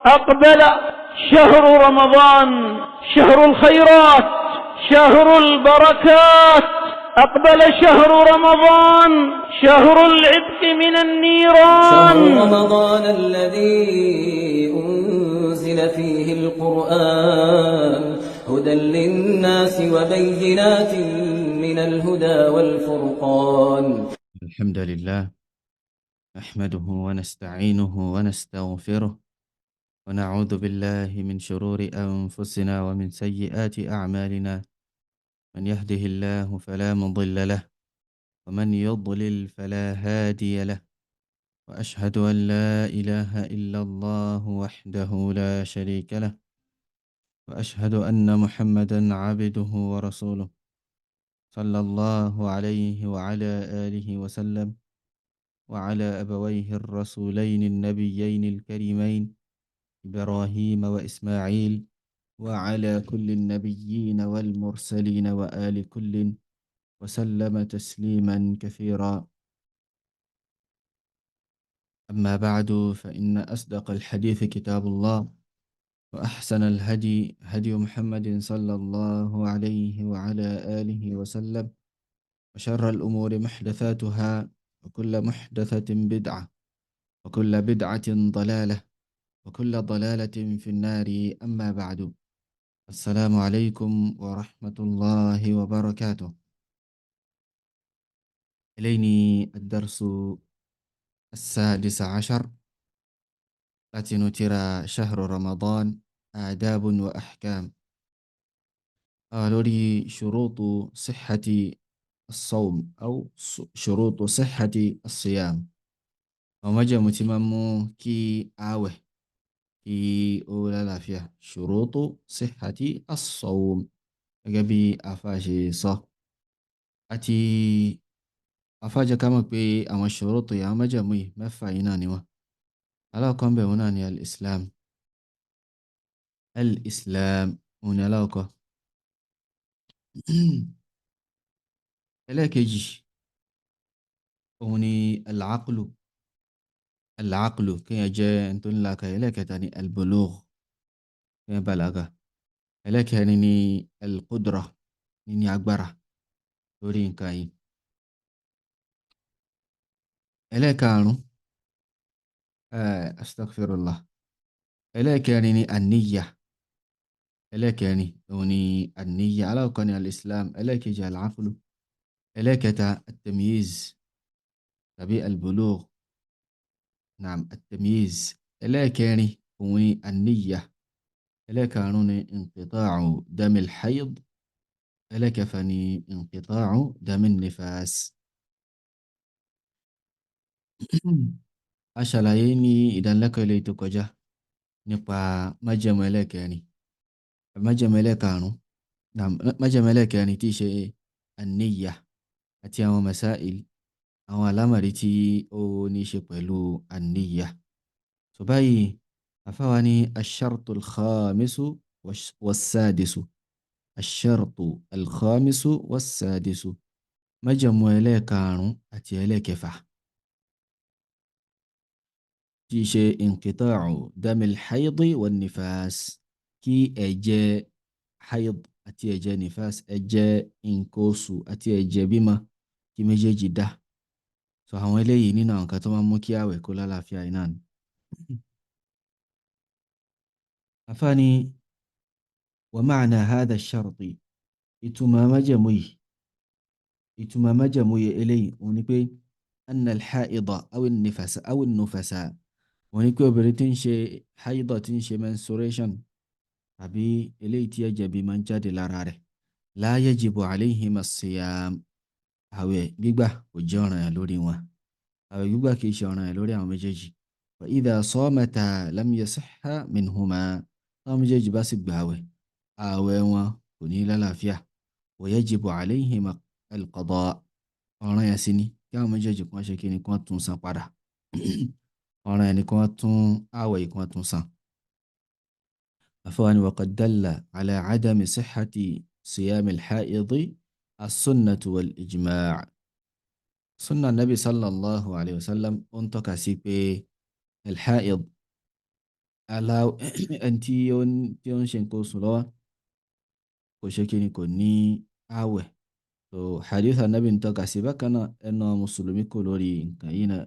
أقبل شهر رمضان، شهر الخيرات، شهر البركات. أقبل شهر رمضان، شهر العتق من النيران. شهر رمضان الذي أنزل فيه القرآن هدى للناس وبينات من الهدى والفرقان. الحمد لله نحمده ونستعينه ونستغفره ونعوذ بالله من شرور أنفسنا ومن سيئات أعمالنا، من يهده الله فلا مضل له ومن يضلل فلا هادي له، وأشهد أن لا إله إلا الله وحده لا شريك له، وأشهد أن محمدا عبده ورسوله صلى الله عليه وعلى آله وسلم وعلى أبويه الرسولين النبيين الكريمين إبراهيم وإسماعيل وعلى كل النبيين والمرسلين وآل كل وسلم تسليما كثيرا. أما بعد، فإن أصدق الحديث كتاب الله، وأحسن الهدي هدي محمد صلى الله عليه وعلى آله وسلم، وشر الأمور محدثاتها، وكل محدثة بدعة، وكل بدعة ضلالة، وكل ضلالة في النار. أما بعد، السلام عليكم ورحمة الله وبركاته. إليني الدرس السادس عشر látinú tírà شهر رمضان آداب وأحكام، lórí شروط صحة الصوم أو شروط صحة الصيام، àwọn májẹ̀mú tí máa ń mú kí ààwẹ̀ kí ó lálàáfíà. شروط صحة الصوم, gẹ́gẹ́ bí àfáà ṣe sọ, àti àfáà jẹ́ ká mọ̀ pé àwọn شروط yìí, àwọn májẹ̀mú yìí, mẹ́fà yìí náà ni wọ́n. Alákọ̀ọ́kọ́ ńbẹ̀, òun náà ni الإسلام. الإسلام òun ni alákọ̀ọ́kọ́. Ẹlẹ́ẹ̀kejì, òun ni العقل. العقل, kéèyàn jẹ́ ẹni tó ní làákàyè. Ẹlẹ́ẹ̀kẹta ni البلوغ, kéèyàn bàlágà. Ẹlẹ́ẹ̀kẹrin ni القدرة, níní agbára lórí nǹkan yìí. Ẹlẹ́ẹ̀karùn-ún, أستغفر الله, ẹlẹ́ẹ̀kẹrin ni النية. Ẹlẹ́ẹ̀kẹrin òun ni النية. Alákọ̀ọ́kọ́ ni الإسلام, ẹlẹ́ẹ̀kejì العقل, ẹlẹ́ẹ̀kẹta التمييز tàbí البلوغ, نعم, التمييز. Ẹlẹ́ẹ̀kẹrin òun ni النية. Ẹlẹ́ẹ̀karùn-ún ni انقطاع دم الحيض. Ẹlẹ́ẹ̀kẹfà ni انقطاع دم النفاس. A ṣàlàyé ní ìdánilẹ́kọ̀ọ́ eléyìí tó kọjá nípa májẹ̀mú ẹlẹ́ẹ̀kẹrin, májẹ̀mú ẹlẹ́ẹ̀karùn-ún, نعم, májẹ̀mú ẹlẹ́ẹ̀kẹrin tí í ṣe النية, àti àwọn مسائل, àwọn àlámọ̀rí tí ó ní ṣe pẹ̀lú النية. So báyìí, àfáà wa ní الشرط الخامس والسادس. الشرط الخامس والسادس, májẹ̀mú ẹlẹ́ẹ̀karùn-ún àti ẹlẹ́ẹ̀kẹfà, tí í ṣe انقطاع دم الحيض والنفاس, kí ẹ̀jẹ̀ حيض àti ẹ̀jẹ̀ نفاس, ẹ̀jẹ̀ nǹkan oṣù àti ẹ̀jẹ̀ bímọ, kí méjèèjì dá. So àwọn eléyìí, nínú àwọn nǹkan tó máa ń mú kí àwẹ̀ kó lálàáfíà náà ni. Àfáà ní ومعنى هذا الشرط, ìtumọ̀ májẹ̀mú yìí, ìtumọ̀ májẹ̀mú yìí eléyìí, òun ni pé أن الحائض أو النفس أو النفساء, òun ni pé obìnrin tí ń ṣe حيض, tí ń ṣe menstruation, àbí eléyìí tí ẹ̀jẹ̀ bí máa ń jáde lára rẹ̀, لا يجب عليهما الصيام, àwẹ̀ gbígbà kò jẹ́ ọ̀ranyàn lórí wọn. Àwẹ̀ gbígbà kì í ṣe ọ̀ranyàn lórí àwọn méjèèjì. وإذا صامتا لم يصح منهما, táwọn méjèèjì bá sì gbà àwẹ̀, àwẹ̀ wọn kò ní lálàáfíà. ويجب عليهما القضاء, ọ̀ranyàn sì ni kí àwọn méjèèjì kan ṣe kí ni, kí wọ́n tún san padà. Ọ̀ranyàn ni kí wọ́n tún àwẹ̀ yìí, kí wọ́n tún san. Àfáà ní وقد دل على عدم صحة صيام الحائض السنة والإجماع. Sunna Nabi صلى الله عليه وسلم ó ń tọ́ka sí pé الحائض Ẹni tí ó ń ṣe nǹkan oṣù lọ́wọ́ kò ṣe kí ni, kò ní àwẹ̀. So hadith anabi ń tọ́ka sí. Bákan náà ẹnu mùsùlùmí kò lórí nǹkan yìí náà,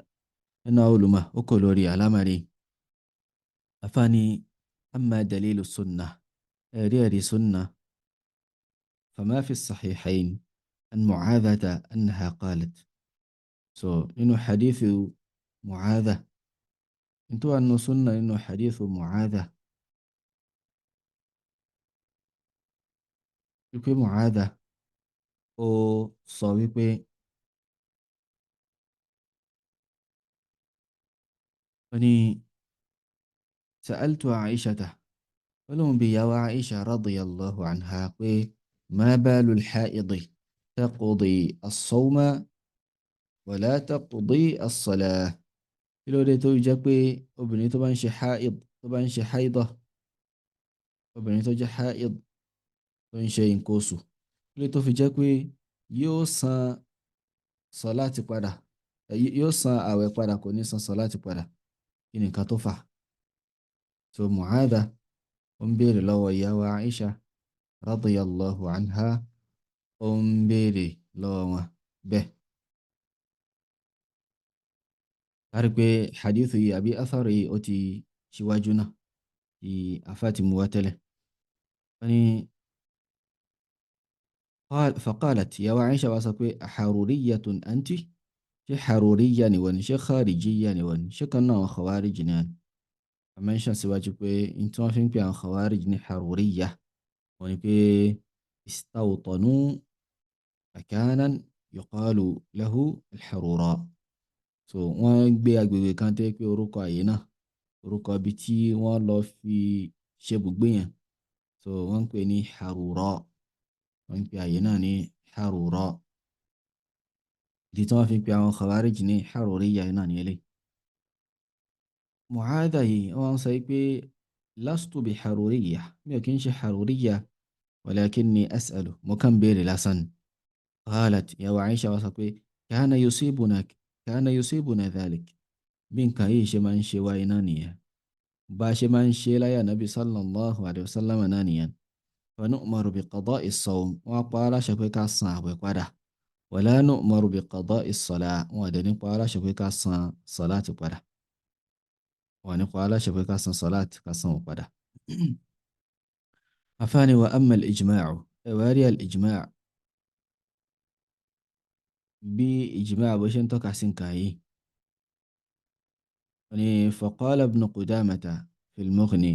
ẹnu olùmọ̀ ó kò lórí alámàrí. Afáàní amma dalilu sunna, ẹ̀rí sunna, fama fi sahihayn an Mu'adhata annaha qalat. So nínú hadithu Mu'adha, nítorí wà nínú sunna nínú hadithu Mu'adha, wípé Mu'adha ó sọ wípé ó ní sa'altu Aishata, ó lóun bi ìyàwó Aisha radiyallahu anha pé ma balu al-ha'idi taqdi as-sawma wa la taqdi as-salah. Kí ló dé tó jẹ́ pé obìnrin tó bá ń ṣe ha'id, tó bá ń ṣe haida, obìnrin tó jẹ́ ha'id tó ń ṣe nǹkan oṣù, kí ló tó fi jẹ́ pé yóò san sọláàtì padà, yóò san àwẹ̀ padà, kò ní san sọláàtì padà? Kí ni nǹkan tó fà? So Mu'adha ó ń béèrè lọ́wọ́ ìyàwó Aisha radiyallahu anha, ó ń béèrè lọ́wọ́ wọn bẹ́ẹ̀. A rí pé hadithu yìí àbí athar yìí ó ti ṣíwájú náà tí afá ti mú wá tẹ́lẹ̀. Wọ́n ní faqalat, ìyàwó Aisha wá sọ pé haruriyyatun anti, ṣé haruriyya ni wọ́n ni, ṣé kharijiyya ni wọ́n ni, ṣé kan náà àwọn khawarij ni wọ́n ni? A mention síwájú pé n tí wọ́n fi ń pè àwọn khawarij ní haruriyya, wọ́n ní pé istawtanu makanan yuqalu lahu al-harura. So wọ́n gbé agbègbè kan tó yẹ pé orúkọ àyè náà, orúkọ ibi tí wọ́n lọ fi ṣe ibùgbé yẹn, so wọ́n ń pè ní harura, wọ́n ń pè àyè náà ní harura. Ìdí tí wọ́n fi ń pè àwọn khawarij ní haruriyya náà ní eléyìí. Mu'adha yìí wọ́n sọ pé lastu bi haruriyya, mi ò kí ń ṣe haruriyya, walakinni as'alu, mo kàn béèrè lásán. Qalat, ìyàwó Aisha wá sọ pé kana yusibuna dhalik, bí nǹkan yìí ṣe máa ń ṣe wáyé náà nìyẹn, bá a ṣe máa ń ṣe láyé ànábì sallallahu alayhi wa sallam náà nìyẹn. Fa nu'maru bi qada'i as-sawm, wọ́n pa á láṣẹ pé ká san àwẹ̀ padà, wala nu'maru bi qada'i as-salah, wọ́n dẹ̀ ní pa á láṣẹ pé ká san sọ̀láàtì padà, wọ́n ní pa á láṣẹ pé ká san sọ̀láàtì, ká san òun padà. Afáàní wa amma al-ijma'u, ẹ̀wà rí al-ijma' bí ijma' bó ṣe ń tọ́ka sí nǹkan yìí. Wọ́n ní faqala ibn Qudamata fi al-Mughni,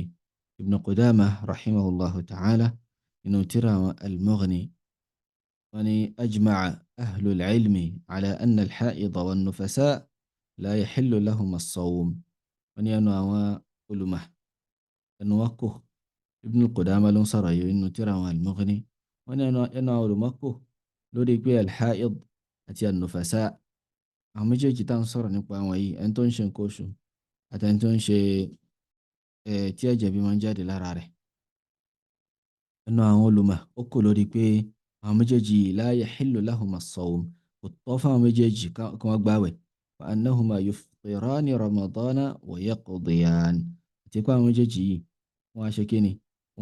ibn Qudama rahimahullahu ta'ala inú tírà wọn al-Mughni, wọ́n ní ajma'a ahlul ilmi ala anna al-ha'ida wan-nufasa la yahillu lahum as-sawm. Wọ́n ní ẹnu àwọn olùmọ̀ ẹnu wọn kò, Ibn Qudama ló ń sọ̀rọ̀ yìí nínú tírà àwọn al-Mughni, wọ́n ní ẹnu àwọn olùmọ̀ kò lórí pé al-ha'id àti an-nufasa, àwọn méjèèjì tá à ń sọ̀rọ̀ nípa àwọn yìí, ẹni tó ń ṣe nǹkan oṣù àti ẹni tó ń ṣe tí ẹ̀jẹ̀ bí máa ń jáde lára rẹ̀, ẹnu àwọn olùmọ̀ ó kò lórí pé àwọn méjèèjì la yahillu lahum as-sawm, kò tọ́ fáwọn méjèèjì kí wọ́n gbààwẹ̀, wa annahuma yufṭirani Ramadana wa yaqdiyan, àti pé àwọn méjèèjì yìí wọ́n á ṣe kí ni,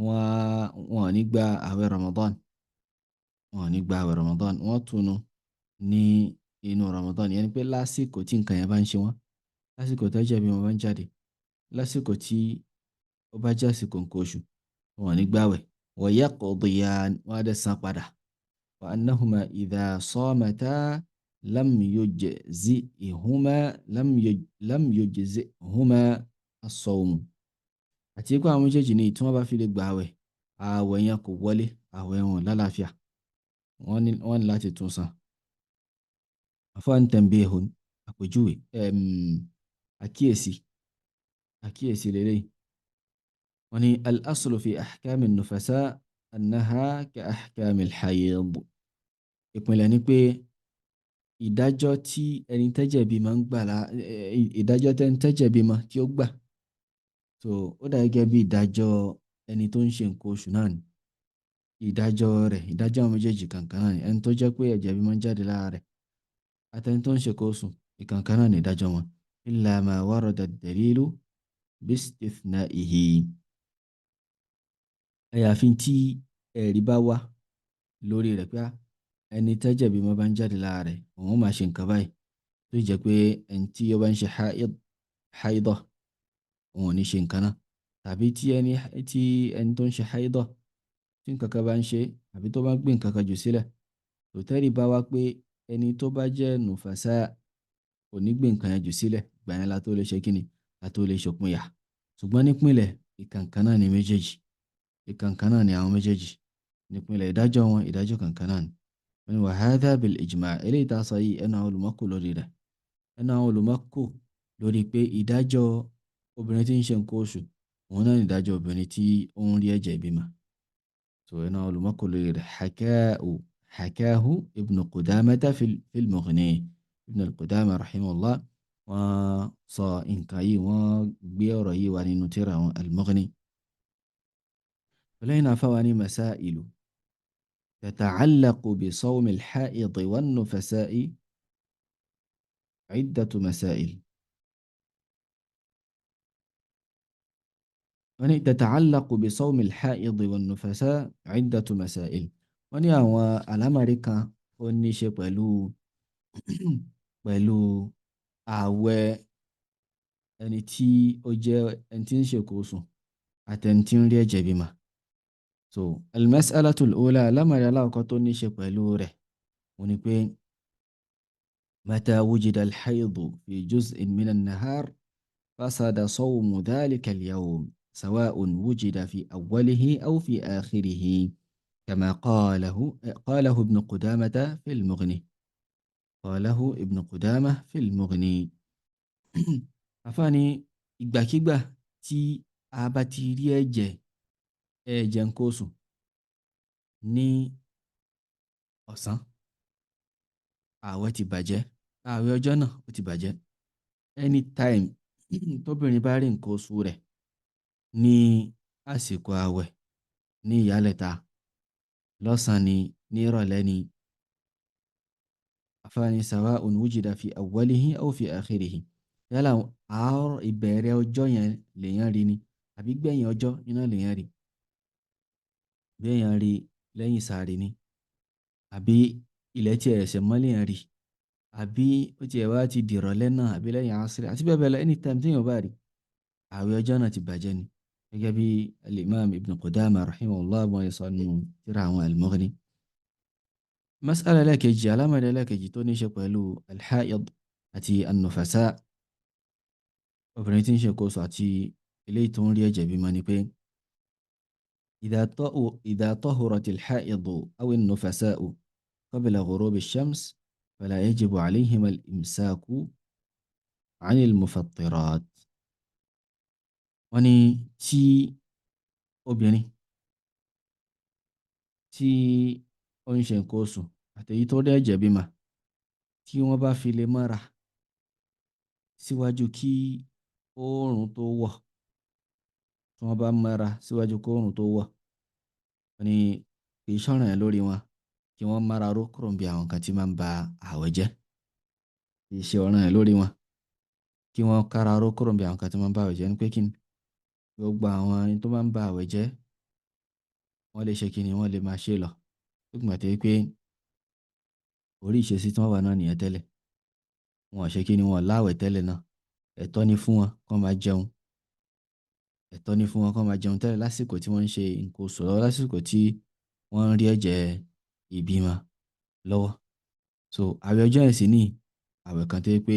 wọ́n ò ní gba àwẹ̀ Ramadan, wọ́n ò ní gba àwẹ̀ Ramadan, wọ́n túnu ní inú Ramadan, ìyẹn ni pé lásìkò tí nǹkan yẹn bá ń ṣe wọ́n, lásìkò tó jẹ́ bí wọ́n bá ń jáde, lásìkò tí ó bá jẹ́ àsìkò nǹkan oṣù, wọ́n ò ní gbààwẹ̀, wa yaqdiyan, wọ́n á dẹ̀ san padà, wa annahuma idha samata lam yujzihuma lam yujzihuma as-sawm, àti pé àwọn méjèèjì ní tí wọ́n bá fi lè gba àwẹ̀, àwẹ̀ yẹn kò wọlé, àwẹ̀ wọn lálàáfíà, wọ́n ní láti tún san. Afwan tanbihun, àpèjúwe, àkíyèsí, àkíyèsí lélẹ́yìí. Wọ́n ní al-aslu fi ahkami an-nufasa annaha ka ahkami al-hayd. Ìpìlẹ̀ ni pé ìdájọ́ tí ẹni tẹ́jẹ̀ bímọ ń gbà lá, ìdájọ́ tẹ́ni tẹ́jẹ̀ bímọ tí ó gbà, so ó dà gẹ́gẹ́ bí ìdájọ́ ẹni tó ń ṣe nǹkan oṣù náà ni. Ìdájọ́ rẹ̀, ìdájọ́ àwọn méjèèjì kankan náà ni. Ẹni tó jẹ́ pé ẹ̀jẹ̀ bímọ ń jáde lára rẹ̀ àti ẹni tó ń ṣe nǹkan oṣù, ìkankan náà ni ìdájọ́ wọn. Illa ma warada ad-dalilu bistithna'ihi. Àyàfi tí ẹ̀rí bá wá lórí rẹ̀ pé ẹni tẹ́jẹ̀ bímọ bá ń jáde lára rẹ̀, òun máa ṣe nǹkan báyìí, tó jẹ́ pé ẹni tí ó bá ń ṣe haidọ̀, òun ò ní ṣe nǹkan náà, tàbí tí ẹni tó ń ṣe haidọ̀ tí nǹkan kan bá ń ṣe àbí tó bá gbé nǹkan kan jù sílẹ̀, tòtẹ́rì bá wá pé ẹni tó bá jẹ́ nùfàsá kò ní gbé nǹkan yẹn jù sílẹ̀, ìgbà yẹn la tó lè ṣe kíni, la tó lè ṣòpinya. Ṣùgbọ́n nípìnlẹ̀ ìkànkan náà ni méjèèjì, ìkànkan náà ni àwọn méjèèjì nípìnlẹ̀, ìdájọ́ wọn ìdájọ́ kankan náà ni. Wọ́n ní wa hadha bil ijma', eléyìí tá a sọ yìí ẹnu àwọn olùmọ̀ kò lórí rẹ̀, ẹnu àwọn olùmọ̀ kò lórí pé ìdájọ́ obìnrin tí ń ṣe nǹkan oṣù òun náà ní ìdájọ́ obìnrin tí ó ń rí ẹ̀jẹ̀ ìbímọ. So ẹnu àwọn olùmọ̀ kò lórí rẹ̀. Hakahu Ibn Qudamata fil Mughni. Ibn Qudama rahimahullah wọ́n sọ nǹkan yìí, wọ́n gbé ọ̀rọ̀ yìí wá nínú tírà àwọn al-Mughni. Lẹ́yìn náà fáwa ní masailu tata'allaqu bi sawmi al-ha'id wan-nufasa'i iddatu masail. Wọ́n ní tata'allaqu bi sawmi al-ha'id wan-nufasa'i iddatu masail. Wọ́n ní àwọn àlámọ̀rí kan ó ní ṣe pẹ̀lú pẹ̀lú ààwẹ̀ ẹni tí ó jẹ́ ẹni tí ń ṣe nǹkan oṣù àti ẹni tí ń rí ẹ̀jẹ̀ bímọ. So al-mas'alatul ula, àlámọ̀rí alákọ̀ọ́kọ́ tó ní ṣe pẹ̀lú rẹ̀ òun ni pé mata wujida al-haydu fi juz'in min an-nahar fasada sawmu dhalika al-yawm sawa'un wujida fi awwalihi aw fi akhirihi kama qalahu Ibn Qudamata fi al-Mughni. Qalahu Ibn Qudama fi al-Mughni. Àfáàní ìgbàkígbà tí a bá ti rí ẹ̀jẹ̀ nǹkan oṣù ní ọ̀sán, ààwẹ̀ ti bàjẹ́, ààwẹ̀ ọjọ́ náà ó ti bàjẹ́. Anytime tóbìnrin bá rí nǹkan oṣù rẹ̀ ní àsìkò ààwẹ̀, ní ìyálẹ̀ta, lọ́sàn-án ni, ní ìrọ̀lẹ́ ni, àfáàní sawa'un wujida fi awwalihi aw fi akhirihi, yálà àárọ̀ ìbẹ̀rẹ̀ ọjọ́ yẹn lèèyàn rí ni àbí gbẹ̀yìn ọjọ́ iná lèèyàn rí, bí èèyàn rí lẹ́yìn sàárì ni àbí ilẹ̀ tí ẹ̀ṣẹ̀ mọ́ lèèyàn rí, àbí ó tiẹ̀ wá ti dìrọ̀lẹ́ náà àbí lẹ́yìn asiri àti bẹ́ẹ̀ bẹ́ẹ̀ lọ, anytime tí èèyàn bá rí, ààwẹ̀ ọjọ́ náà ti bàjẹ́ ni. Gẹ́gẹ́ bí al-Imam Ibn Qudama rahimahullah bọ́n sọ nínú tírà àwọn al-Mughni. Mas'ala ẹlẹ́ẹ̀kejì, alámọ̀dé ẹlẹ́ẹ̀kejì tó ní ṣe pẹ̀lú al-ha'id àti an-nufasa, obìnrin tí ń ṣe nǹkan oṣù àti eléyìí tó ń rí ẹ̀jẹ̀ bímọ ni pé idha tahurat al-ha'idu aw an-nufasa'u qabla ghurubi ash-shams fala yajibu alayhima al-imsaku 'an al-mufattirat. Wọ́n ní tí obìnrin tí ó ń ṣe nǹkan oṣù àti èyí tó rí ẹ̀jẹ̀ bímọ tí wọ́n bá fi lè mọ́ra síwájú kí oòrùn tó wọ̀, tí wọ́n bá mọ́ra síwájú kí oòrùn tó wọ̀, wọ́n ní kì í ṣọ̀ràn yẹn lórí wọn kí wọ́n mára ró kúrò níbi àwọn nǹkan tí máa ń ba ààwẹ̀ jẹ́. Kì í ṣe ọ̀ràn yẹn lórí wọn kí wọ́n kára ró kúrò níbi àwọn nǹkan tí máa ń ba ààwẹ̀ jẹ́. Ní pé kí ni gbogbo àwọn ẹni tó máa ń ba ààwẹ̀ jẹ́, wọ́n lè ṣe kí ni, wọ́n lè máa ṣe lọ. Lókùn gbà tó jẹ́ pé orí ìṣesí tí wọ́n wà náà nìyẹn tẹ́lẹ̀, wọn ò ṣe kí ni, wọn ò láwẹ̀ tẹ́lẹ̀ náà. Ẹ̀tọ́ ni fún wọn kán máa jẹun, ẹ̀tọ́ ni fún wọn kán máa jẹun tẹ́lẹ̀ lásìkò tí wọ́n ń ṣe nǹkan oṣù lọ́wọ́, lásìkò tí wọ́n ń rí ẹ̀jẹ̀ ìbímọ lọ́wọ́. So àwẹ̀ ọjọ́ yẹn sì ní àwẹ̀ kan tó jẹ́ pé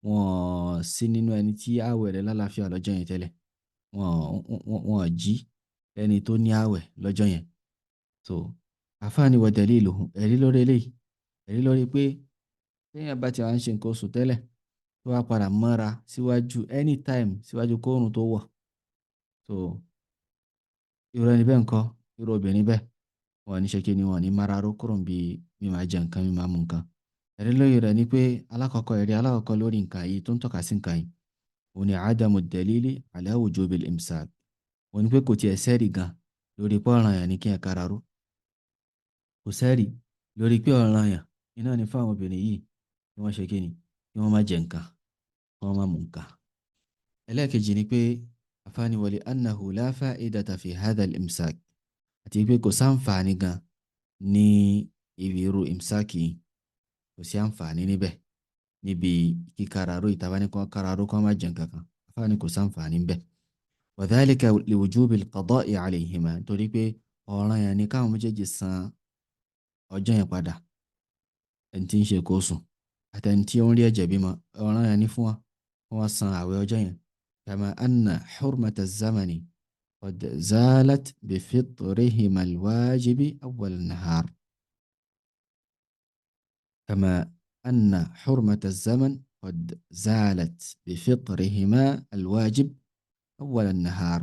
wọ́n sí nínú ẹni tí àwẹ̀ rẹ̀ lálàáfíà lọ́jọ́ yẹn tẹ́lẹ̀, wọ́n jí ẹni tó ní àwẹ̀ lọ́jọ́ yẹn. So àfáàní wa daliluhu, ẹ̀rí lórí eléyìí, ẹ̀rí lórí pé téèyàn bá ti wá ń ṣe nǹkan oṣù tẹ́lẹ̀ tó wá padà mọ́ra síwájú anytime síwájú kóòrùn tó wọ̀, so irú ẹni bẹ́ẹ̀ ńkọ́, irú obìnrin bẹ́ẹ̀, wọn ní ṣe kí ni, wọn ní mara ró kúrò níbi mímáa jẹ nǹkan, mímáa mu nǹkan. Ẹ̀rí lórí rẹ̀ ni pé alákọ̀ọ́kọ́, ẹ̀rí alákọ̀ọ́kọ́ lórí nǹkan yìí tó ń tọ́ka sí nǹkan yìí, òun ni adamu dalili ala wujubil imsak, òun ni pé kò tiẹ̀ sẹ́rì gan lórí pé ọ̀ranyàn ni kí ẹ kára ró. Kò sẹ́rì lórí pé ọ̀ranyàn iná ni fáwọn obìnrin yìí kí wọ́n ṣe kí ni, kí wọ́n má jẹ nǹkan, kí wọ́n má mu nǹkan. Ẹlẹ́ẹ̀kejì ni pé Àfáàní wa li annahu la fa'idata fi hadha al-imsak, àti pé kò sáǹfààní gan ní ibi irú imsak yìí, kò sí àǹfààní níbẹ̀ níbi kíkararó ìtàbá ní kí wọ́n kararó kí wọ́n má jẹun kankan. Àfáàní kò sáǹfààní níbẹ̀. Wa dhalika liwujubi al-qada'i alayhima, nítorí pé ọ̀ràn yẹn ni káwọn méjèèjì san ọjọ́ yẹn padà, ẹni tí ń ṣe kó sùn àti ẹni tí ó ń rí ẹ̀jẹ̀ bímọ, ọ̀ràn yẹn ni fún wọn kí wọ́n san àwẹ̀ ọjọ́ yẹn. Kama anna hurmata zamani qad zalat bi fitrihima alwajibi awwal nahar. Kama anna hurmata zaman qad zalat bi fitrihima alwajib awwal nahar.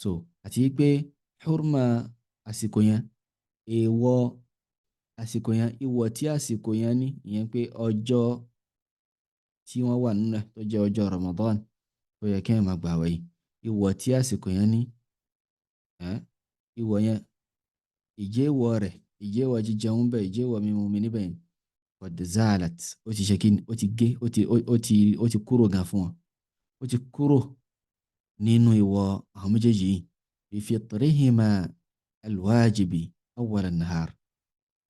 So àti pé hurma àsìkò yẹn, èèwọ̀ àsìkò yẹn, ìwọ̀ tí àsìkò yẹn ní, ìyẹn pé ọjọ́ tí wọ́n wà nínú ẹ̀ tó jẹ́ ọjọ́ Ramadan tó yẹ kí ẹ̀ máa gbààwẹ̀ yìí, ìwọ̀ tí àsìkò yẹn ní, ìwọ̀ yẹn, ìjẹ́wọ̀ rẹ̀, ìjẹ́wọ̀ jíjẹun bẹ́ẹ̀, ìjẹ́wọ̀ mímu mi níbẹ̀ yẹn, qad zalat, ó ti ṣe kí ni, ó ti gé, ó ti kúrò gan fún wọn, ó ti kúrò nínú ìwọ̀ àwọn méjèèjì yìí, bi fitrihima alwajibi awwal an-nahar,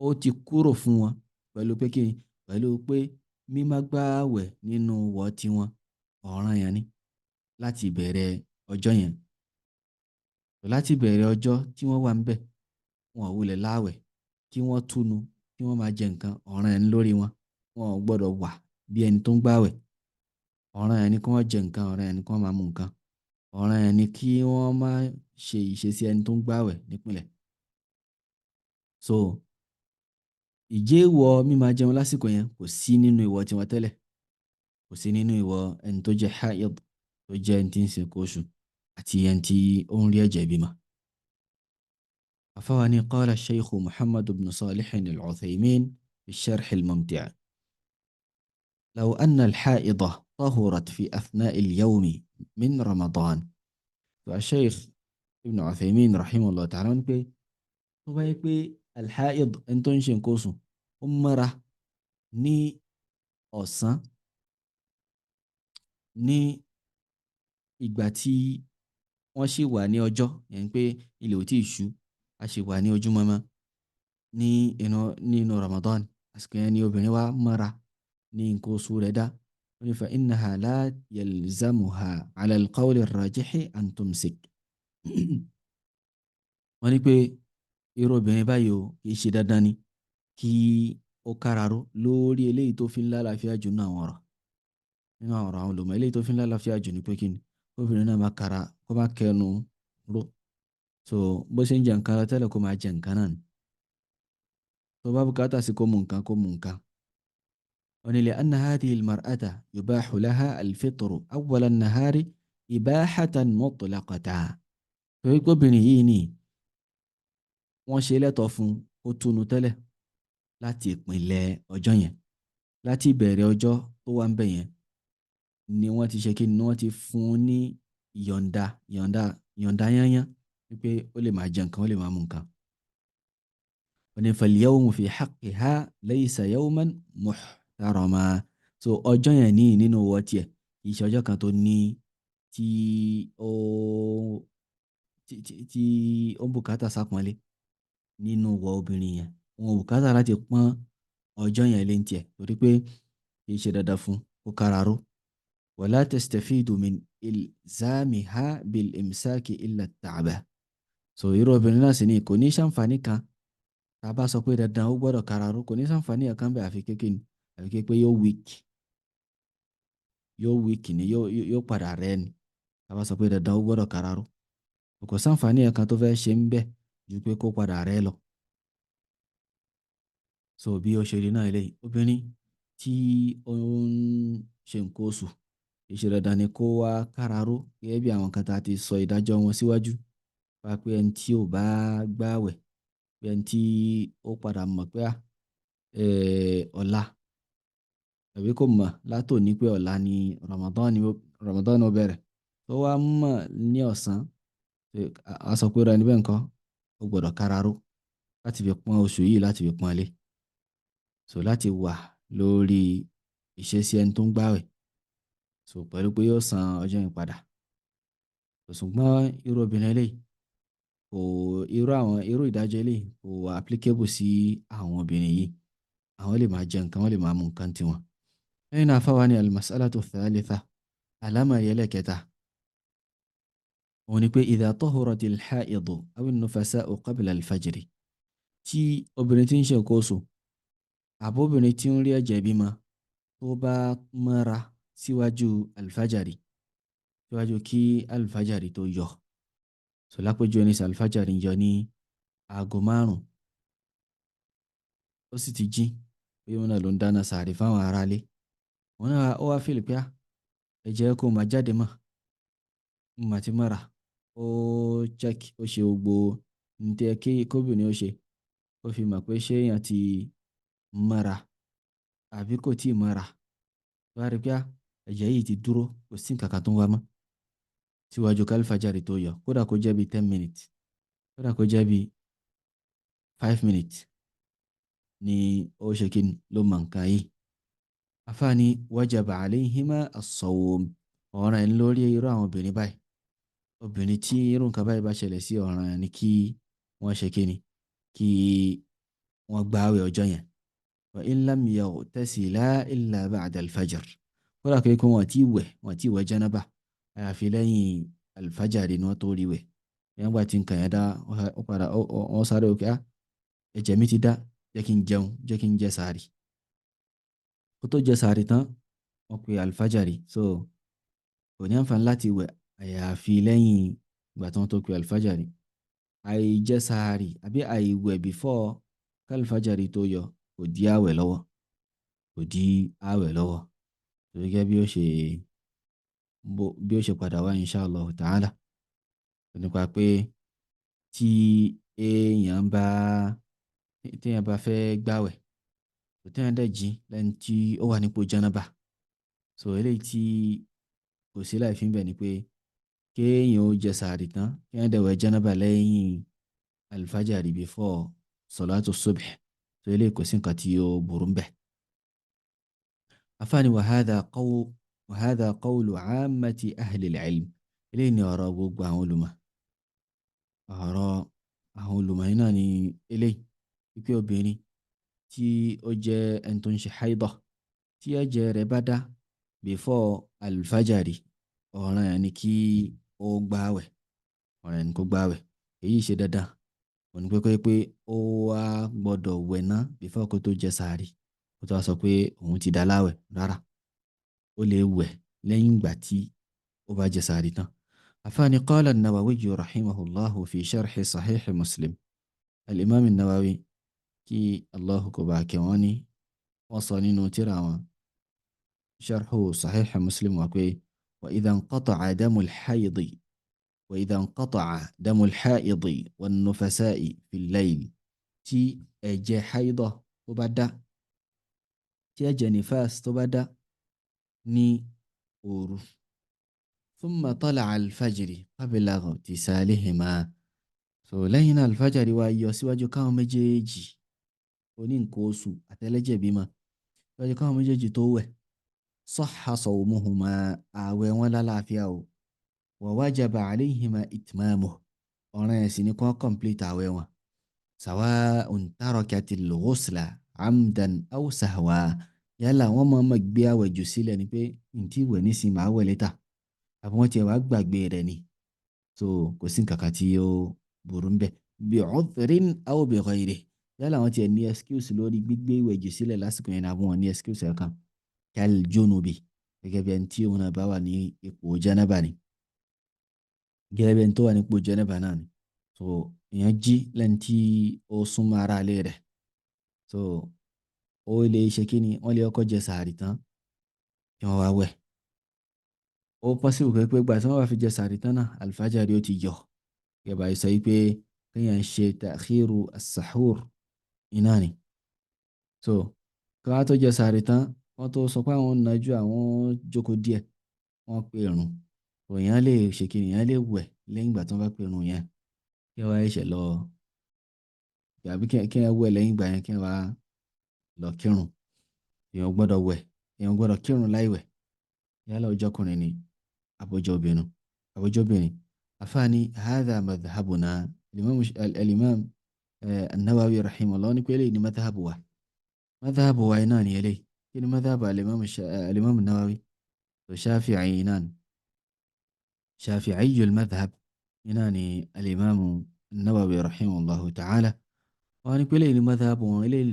ó ti kúrò fún wọn pẹ̀lú pé kí ni, pẹ̀lú pé mímá gbààwẹ̀ nínú wọ̀ tiwọn ọ̀ràn yẹn ni láti bẹ̀rẹ̀ ọjọ́ yẹn. Láti bẹ̀rẹ̀ ọjọ́ tí wọ́n wà ń bẹ̀, wọn ò wulẹ̀ láwẹ̀, kí wọ́n túnu, kí wọ́n máa jẹ nǹkan, ọ̀ràn yẹn ni lórí wọn. Wọn ò gbọ́dọ̀ wà bí ẹni tó ń gbààwẹ̀. Ọ̀ràn yẹn ni kí wọ́n jẹ nǹkan, ọ̀ràn yẹn ni kí wọ́n máa mu nǹkan, ọ̀ràn yẹn ni kí wọ́n má ṣe ìṣesí ẹni tó ń gbààwẹ̀ nípìnlẹ̀. So ìjẹ́wọ̀ mímáa jẹun lásìkò yẹn kò sí nínú ìwọ̀ tiwọn tẹ́lẹ̀, kò sí nínú ìwọ̀ ẹni tó jẹ́ haid, tó jẹ́ ẹni tí ń ṣe nǹkan oṣù àti ẹni tí ó ń rí ẹ̀jẹ̀ bímọ. Àfáwa ní qala Shaykh Muhammad ibn Salih al-Uthaymin fi sharh al-Mumti'. Law anna al-haida tahurat fi athna'i al-yawmi min Ramadan. Fa Shaykh ibn Uthaymin rahimahullah ta'ala wọ́n ní pé tó bá yẹ pé al-haid, ẹni tó ń ṣe nǹkan oṣù, ó mọ́ra ní ọ̀sán ní ìgbà tí wọ́n ṣì wà ní ọjọ́, yẹn pé ilẹ̀ ò tí ì ṣú, a ṣì wà ní ojúmọmọ ní inú nínú Ramadan, àsìkò yẹn ni obìnrin wa mọ́ra ní nǹkan oṣù rẹ̀ dá. Wọ́n ní fa innaha la yalzamuha ala al-qawli ar-rajihi an tumsik. Wọ́n ní pé irú obìnrin báyìí o, kì í ṣe dandan ni kí ó káraró lórí eléyìí tó fi ń lálàáfíà jù nínú àwọn ọ̀rọ̀. Nínú àwọn ọ̀rọ̀ àwọn olùmọ̀, eléyìí tó fi ń lálàáfíà jù ni pé kí ni obìnrin náà máa kara, kó má kẹnu ró. So bó ṣe ń jẹ nǹkan lọ tẹ́lẹ̀, kó máa jẹ nǹkan náà ni. Tó bá bùkátà sí kó mu nǹkan, kó mu nǹkan. Wọ́n ní li anna hadhihi al-mar'ata yubahu laha al-fitru awwala an-nahari ibahatan mutlaqatan. Torí pé obìnrin yìí ni wọ́n ṣe lẹ́tọ̀ọ́ fún ó túnu tẹ́lẹ̀ láti ìpìlẹ̀ ọjọ́ yẹn, láti ìbẹ̀rẹ̀ ọjọ́ tó wà ń bẹ̀ yẹn ni wọ́n ti ṣe kí ni, wọ́n ti fún un ní ìyọ̀ǹda, ìyọ̀ǹda, ìyọ̀ǹda yányán wípé ó lè máa jẹ nǹkan, ó lè máa mu nǹkan. Wọ́n ní fal-yawmu fi haqqiha laysa yawman muhtarama. So ọjọ́ yẹn ní nínú ọwọ́ tiẹ̀ kì í ṣe ọjọ́ kan tó ní tí ó tí tí tí ó ń bùkátà sápọ́nlé nínú wọ obìnrin yẹn. Wọn ò bùkátà láti pọ́n ọjọ́ yẹn lé ní tiẹ̀ torí pé kì í ṣe dandan fún kó káraró. Wala tastafidu min ilzamiha bil imsaki illa at-ta'ba. So irú obìnrin náà sì ni kò ní ṣàǹfààní kan tá a bá sọ pé dandan ó gbọ́dọ̀ káraró, kò ní ṣàǹfààní kan bẹ́ẹ̀ àfi kékeré ni, àfi kékeré yóò weak, yóò weak ni, yóò padà rẹ́ ni. Tá a bá sọ pé dandan ó gbọ́dọ̀ káraró, kò ṣàǹfààní kan tó fẹ́ ṣe ń bẹ̀ ju pé kó padà rẹ́ lọ. So bí ó ṣe rí náà eléyìí, obìnrin tí ó ń ṣe nǹkan oṣù, kì í ṣe dandan ni kó wá káraró gẹ́gẹ́ bí àwọn kan tá a ti sọ ìdájọ́ wọn síwájú. Wá pé ẹni tí ò bá gbààwẹ̀, pé ẹni tí ó padà mọ̀ pé ọ̀la tàbí kò mọ̀ látòní pé ọ̀la ni Ramadan ó bẹ̀rẹ̀, tó wá mọ̀ ní ọ̀sán, a sọ pé ra ẹni bẹ́ẹ̀ nǹkan, ó gbọ́dọ̀ káraró láti fi pọ́n oṣù yìí, láti fi pọ́n lé. So láti wà lórí ìṣesí ẹni tó ń gbààwẹ̀, so pẹ̀lú pé yóò san ọjọ́ yẹn padà. Ṣùgbọ́n irú obìnrin eléyìí kò, irú àwọn irú ìdájọ́ eléyìí kò wà applicable sí àwọn obìnrin yìí. Àwọn lè máa jẹ nǹkan, wọ́n lè máa mu nǹkan tiwọn. Lẹ́yìn náà, afáwa ní al-mas'alatu thalitha, àlámọ̀rí ẹlẹ́kẹta, òun ni pé idha tahurati al-ha'idu aw an-nufasa'u qabla al-fajri, tí obìnrin tí ń ṣe nǹkan oṣù àbóbìnrin tí ń rí ẹ̀jẹ̀ bímọ tó bá mọ́ra síwájú alfajari, síwájú kí alfajari tó yọ. So lápèjúwe ní sẹ́, alfajari ń yọ ní aago 5, ó sì ti jí, pé òun náà ló ń dáná sàárì fáwọn aráalé. Òun náà ó wá feel pé ẹ̀jẹ̀ kò máa jáde mọ́, mo mà ti mọ́ra. Ó check, ó ṣe gbogbo ní tẹ́ kí kóbìnrin ó ṣe, ó fi mọ̀ pé ṣé èèyàn ti mọ́ra àbí kò tíì mọ́ra. Tó bá rí pé ẹ̀jẹ̀ yìí ti dúró, kò sí nǹkan kan tó ń wá mọ́ síwájú kálífàjárì tó yọ, kódà kó jẹ́ bí 10 minutes, kódà kó jẹ́ bí 5 minutes ni ó ṣe kí ló mọ nǹkan yìí. Afáàní wajaba alayhima as-sawm, ọ̀ràn ẹ̀ lórí irú àwọn obìnrin báyìí. Obìnrin tí irú nǹkan báyìí bá ṣẹlẹ̀ sí, ọ̀ràn ẹ̀ ni kí wọ́n ṣe kí ni, kí wọ́n gbààwẹ̀ ọjọ́ yẹn. Wa in lam yaghtasila illa ba'da al-fajr, kódà pé kí wọ́n ti wẹ̀, wọ́n ti wẹ̀ jánábà, àyàfi lẹ́yìn alfajari ni wọ́n tó rí wẹ̀. Ìyẹn gbà tí nǹkan yẹn dá, ó padà wọ́n sáré òkè, á ẹ̀jẹ̀ mi ti dá, jẹ́ kí n jẹun, jẹ́ kí n jẹ sàárì. Kó tó jẹ sàárì tán, wọ́n pe alfajari. So kò ní àǹfààní láti wẹ̀ àyàfi lẹ́yìn ìgbà tí wọ́n tó pe alfajari. Àìjẹ sàárì àbí àìwẹ̀ before kálífàjárì tó yọ kò dí àwẹ̀ lọ́wọ́, kò dí àwẹ̀ lọ́wọ́. Gẹ́gẹ́ bí ó ṣe padà wá insha Allah ta'ala, nípa pé tí èèyàn bá fẹ́ gbàwẹ̀, tí èèyàn dẹ̀ jí lẹ́ni tí ó wà nípò jánábà. So eléyìí tí kò sí láì fi ń bẹ̀ ni pé kéèyàn ó jẹ sàárì tán, kéèyàn dẹ̀ wẹ̀ jánábà lẹ́yìn alfajari before salatu subh. So eléyìí kò sí nǹkan tí ó burú ń bẹ̀. Afáàní wa hadha qawlu ammati ahli al-ilm, eléyìí ni ọ̀rọ̀ gbogbo àwọn olùmọ̀. Ọ̀rọ̀ àwọn olùmọ̀ yìí náà ni eléyìí, wípé obìnrin tí ó jẹ́ ẹni tó ń ṣe haidọ̀, tí ẹ̀jẹ̀ rẹ̀ bá dá before alfajari, ọ̀ràn yẹn ni kí ó gbààwẹ̀, ọ̀ràn yẹn ni kó gbààwẹ̀. Èyí ṣe dandan òní pé pé ó wá gbọ́dọ̀ wẹ̀ ná before kó tó jẹ sàárì, kó tó wá sọ pé òun ti dá láwẹ̀. Rárá, ó lè wẹ̀ lẹ́yìn ìgbà tí ó bá jẹ sàárì tán. Àfáàní qala an-Nawawi rahimahullahu fi sharhi sahih Muslim. Al-Imam an-Nawawi, kí Allahu kó bá kẹ́ wọ́n, ní wọ́n sọ nínú tírà wọn sharhu sahih Muslim wà pé wa idha inqata'a damul haydi wa idha inqata'a damul haidi wan nufasa'i fil layl, tí ẹ̀jẹ̀ haidọ̀ tó bá dá, tí ẹ̀jẹ̀ nifas tó bá dá ní òru, thumma tala'a al-fajri qabla ightisalihima, so lẹ́yìn náà alfajari wá yọ síwájú káwọn méjèèjì, oní nǹkan oṣù àtẹlẹ́jẹ̀ bímọ, síwájú káwọn méjèèjì tó wẹ̀, sahha sawmuhuma, ààwẹ̀ wọn lálàáfíà o, wa wajaba alayhima itmamuhu, ọ̀ràn ẹ̀sìn ni kó complete ààwẹ̀ wọn, sawa'un tarakatil ghusla amdan aw sahwa, yálà wọ́n máa ma gbé àwẹ̀ jù sílẹ̀ ni pé ntí wẹ̀ nísìnyí máa wẹ̀ later, àbí wọ́n tiẹ̀ wá gbàgbé rẹ̀ ni. So kò sí nǹkan kan tí ó burú ń bẹ̀, bi udhrin aw bi ghayrihi, yálà wọ́n tiẹ̀ ní excuse lórí gbígbé ìwẹ̀ jù sílẹ̀ lásìkò yẹn àbí wọ́n ní excuse kan, kal junubi, gẹ́gẹ́ bí ẹni tí òun náà bá wà ní ipò jẹ́nẹ́bà ni, gẹ́gẹ́ bí ẹni tó wà nípò jẹ́nẹ́bà náà ni. So èèyàn jí lẹ́ni tí ó súnmọ́ ara ilé rẹ̀, so ó lè ṣe kí ni, wọ́n lè kọ́kọ́ jẹ sàárì tán kí wọ́n wá wẹ̀. Ó possible pé gbà tí wọ́n bá fi jẹ sàárì tán náà, alfajari ó ti yọ. Gẹ́gẹ́ bá sọ wípé kéèyàn ṣe ta'khiru as-sahur iná ni. So kí wọ́n tó jẹ sàárì tán, wọ́n tó sọ pé àwọn nájú, àwọn jókòó díẹ̀, wọ́n pe ìrun. Èèyàn lè ṣe kí ni, èèyàn lè wẹ̀ lẹ́yìn ìgbà tí wọ́n bá pe ìrun yẹn, kí wọ́n ṣẹ̀ṣẹ̀ lọ, àbí kí wọ́n wẹ̀ lẹ́yìn ìgbà yẹn kí wọ́n wá lọ kírun. Èèyàn gbọ́dọ̀ wẹ̀, èèyàn gbọ́dọ̀ kírun láì wẹ̀, yálà ó jọ́kùnrin ni àbójọ́ obìnrin, àbójọ́ obìnrin. Àfáàní hadha madhhabuna. Al-imam an-Nawawi rahimahullah ní pé eléyìí ni madhhabu wa. Madhhabu wa iná ni eléyìí. Kí ni madhhabu al-imam an-Nawawi? So Shafi'i iná ni, Shafi'iyyul madhhab iná ni al-imam an-Nawawi rahimahullahu ta'ala. Wọ́n ní pé eléyìí ni madhhabu wọn, eléyìí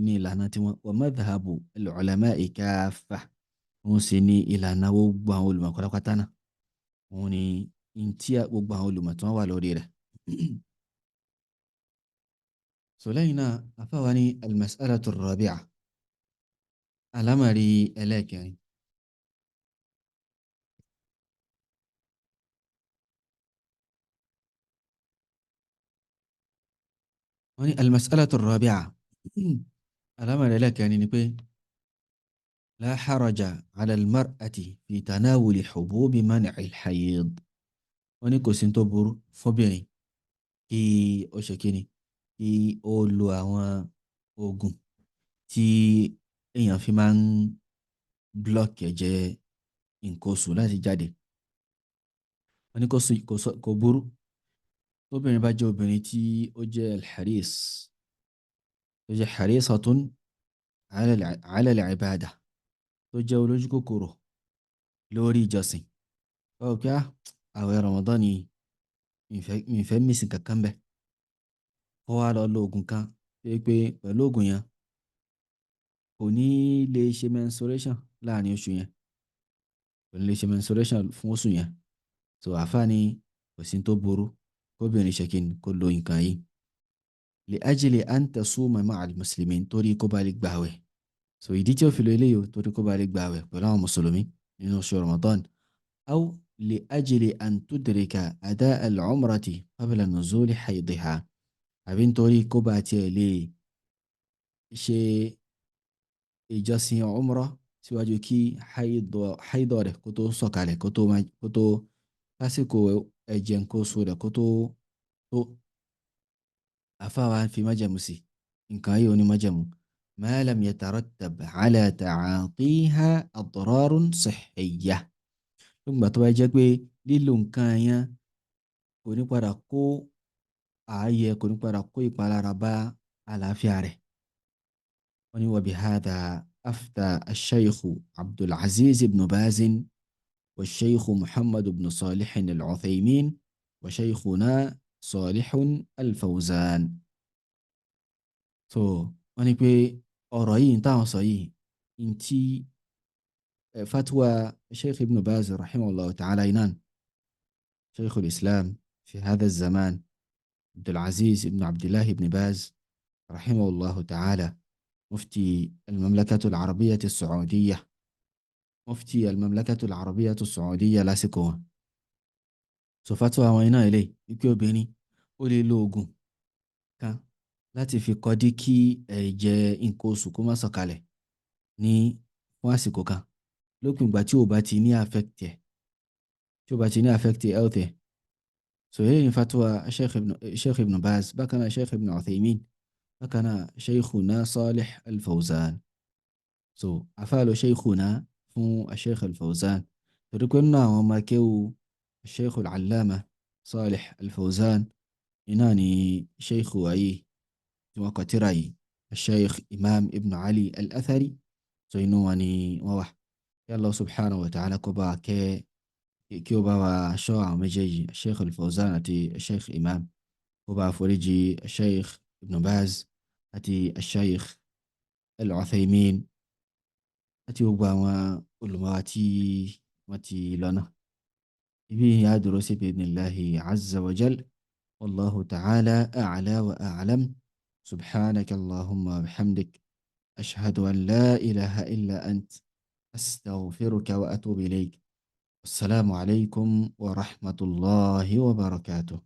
ní ìlànà tiwọn. Wa madhhabu al-ulama'i kaffa, òun sì ní ìlànà gbogbo àwọn olùmọ̀ pátápátá náà, òun ni ntí gbogbo àwọn olùmọ̀ tí wọ́n wà lórí rẹ̀. So lẹ́yìn náà, afáwa ní al-mas'alatu ar-rabi'a, alámàrí ẹlẹ́ẹ̀kẹrin. Wọ́n ní al-mas'alatu ar-rabi'a, alámàrí ẹlẹ́ẹ̀kẹrin ni pé la haraja ala al-mar'ati fi tanawuli hububi man'i al-hayd. Wọ́n ní kò sí tó burú fóbìnrin kí ó ṣe kíni, kí ó lo àwọn oògùn tí èèyàn fi máa ń blọ́ọ̀kì ẹ̀jẹ̀ nǹkan oṣù láti jáde. Wọ́n ní kò burú tóbìnrin bá jẹ́ obìnrin tí ó jẹ́ al-haris, tó jẹ́ harisatun ala al-ibada, tó jẹ́ olójú kòkòrò lórí ìjọsìn. Báwo kí á àwẹ̀ Ramadan ni mi fẹ́ mísìn kankan bẹ́ẹ̀, kó wá lọ lo oògùn kan tó yẹ pé pẹ̀lú oògùn yẹn kò ní lè ṣe menstruation láàrin oṣù yẹn, kò ní lè ṣe menstruation fún oṣù yẹn. So àfáà ní kò sí tó burú kóbìnrin ṣe kí ni, kó lo nǹkan yìí. Li ajli an tasuma ma'al muslimin, torí kó bá lè gbààwẹ̀. So ìdí tí ó fi lo eléyìí, torí kó bá lè gbààwẹ̀ pẹ̀lú àwọn mùsùlùmí nínú oṣù Ramadan. Aw li ajli an tudrika ada al-umrati qabla nuzuli haydiha, àbí nítorí kó bá tiẹ̀ lè ṣe ìjọsìn umrah síwájú kí haidọ̀ rẹ̀ kó tó sọ̀kalẹ̀, kó tó lásìkò ẹ̀jẹ̀ nǹkan oṣù rẹ̀ kó tó tó. Àfáà fi májẹ̀mú sí nǹkan yìí, ó ní májẹ̀mú. Ma lam yatarattab ala ta'atiha adrarun sihhiyya, lóògbà tó bá jẹ́ pé lílo nǹkan yẹn kò ní padà kó ààyè, kò ní padà kó ìpalára bá àlàáfíà rẹ̀. Wọ́n ní wa bihadha afta ash-shaykh Abdul Aziz ibn Baz wa ash-shaykh Muhammad ibn Salih al-Uthaymin wa shaykhuna Salih al-Fawzan. So wọ́n ní pé ọ̀rọ̀ yìí táwọn sọ yìí, ntí fatwa Sheikh Ibn Baz rahimahullah ta'ala inan Sheikh al-Islam fi hadha az-zaman Abdul Aziz ibn Abdullah ibn Baz rahimahullah ta'ala, mufti al-Mamlakah al-Arabiyyah as-Saudiyyah, mufti al-Mamlakah al-Arabiyyah as-Saudiyyah lásìkò wọn. So fatwa àwọn iná ilé wípé obìnrin ó lè lo oògùn kan láti fi kọdí kí ẹ̀jẹ̀ nǹkan oṣù kó má sọ̀kalẹ̀ ní fún àsìkò kan, lópin ìgbà tí ó bá ti ní affect ẹ̀, tí ó bá ti ní affect health ẹ̀. So eléyìí ni fatwa Sheikh Ibn Baz, bákan náà Sheikh Ibn Uthaymin, bákan náà Sheikhuna Salih Al-Fawzan. So afáàlò Sheikhuna fún Sheikh Al-Fawzan torí pé nínú àwọn ọmọ akéwù Sheikh Al-Allama Salih Al-Fawzan iná ni Sheikh wáyé tí wọ́n kọ tírà yìí, Sheikh Imam Ibn Ali Al-Athari. So inú wọn ni wọ́n wà. Kí Allah subhanahu wa ta'ala kó bá kẹ́, kí ó bá wa ṣọ́ àwọn méjèèjì, Sheikh Al-Fawzan àti Sheikh Imam, kó bá foríjì Sheikh Ibn Baz àti Sheikh Al-Uthaymin àti gbogbo àwọn olùmọ̀ wa tí wọ́n ti lọ náà. Ibi yà dúró sí bi'idhnillahi azza wa jal. Wallahu ta'ala a'la wa a'lam. Subhanaka Allahumma wa bihamdik. Ashhadu an la ilaha illa ant. Astaghfiruka wa atubu ilayk. Assalamu alaikum wa rahmatullahi wa barakatuh.